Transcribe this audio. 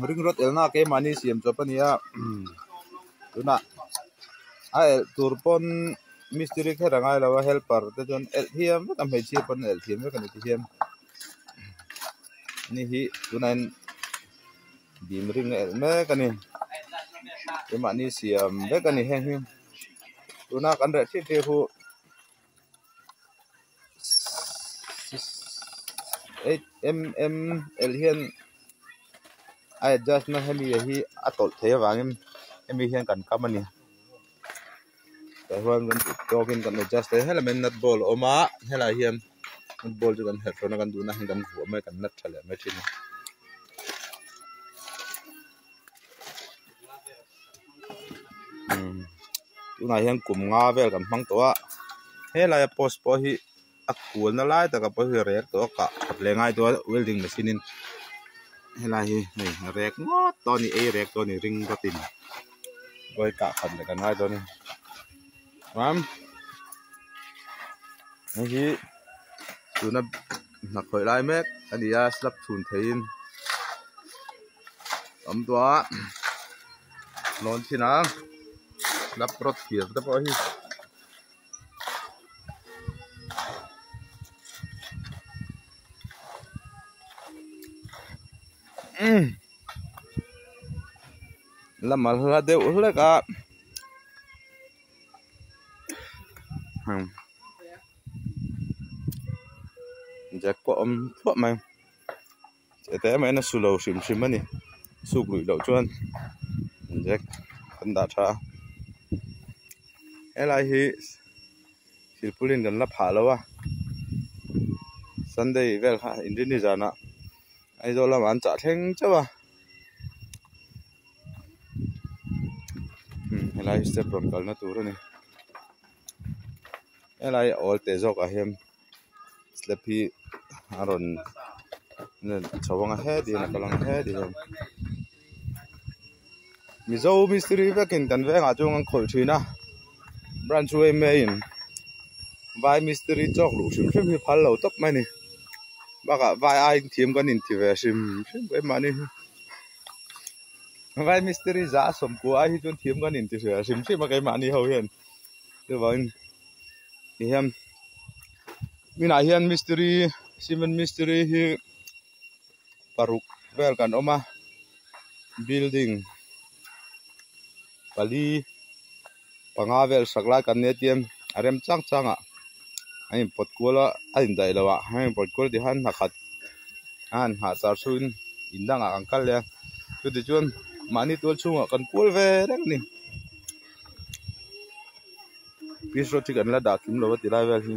Ring rod elna keimahni siam chawp a ni a tunah a elh tur pawn mistiri kher a ngai lo a helper te chuan elh thiam vek a hmeichhia pawn a elh thiam vek a ni tihian ani hi tunah hian dim ring a elh mek a ni keimahni siam vek a ni heng hi tuna kan reh hrih hrih hu. Eight mm el hian a adjust na hemi hi a tawlh theih avangin hemi hian kan kam a ni tah hian kan duh tawkin kan adjust thei helai mai nut ball a awm a helaiah hian nut ball chu kan herh hrawn a kan duhna hian kan vuah mai kan nut tha leh mai thin a. Tunah hian kum nga vel kan hmang tawh a helaia post pawh hi a kualna lai taka pawh hi rek tawh a kah that leh ngai tawh a welding machine in helai hi hei rek ngawt tawh a ni ei rek tawh a ni ring dawt in vawi kah khat leh kan ngai tawh a ni chuan hei hi tuna hna khawih lai mek a ni a slab chhun theihin. Awm tawh a lawn thin a slab rod thir te pawh hi umm lama hla deuh hlek a jack pawh a awm thluah mai. Chhe te mai na su lo hrim hrim a ni suk luih loh chuan jack kan dah tha a helai hi silpulin kan la phah lo a sunday vel kha inrinni zanah Aizawl lamah an chah thleng chauh a helai hi step rawn kalna tur a ni helai awl teh zawkah hian. Slab hi a rawn chho ang a heti hian a kal ang a heti hian mizo mistiri vekin kan vengah chuan an khawih thin a branch yma in vai mistiri chawk luh hrim hrim hi phal lo tawp mai a ni bakah vai aiin thiam kan inti ve hrim hrim keimahni hi vai mistiri za a sawmkua ai hi chuan thiam kan inti ve hrim hrim a keimahni ho hian chuvangin. Tihian inah hian mistiri cement mistiri hi paruk vel kan awm a building pali panga vel sak lai kan nia tihian a rem chang chang ah a inpawt kual a a indaih loh ah a inpawt kual tih khan hna khat a han nghah char chhuin in dangah kan kal leh a chutichuan mahni tual chhungah kan kual ve reng a ni. Piece rod hi kan la dah kim lo a ti lai vel hi.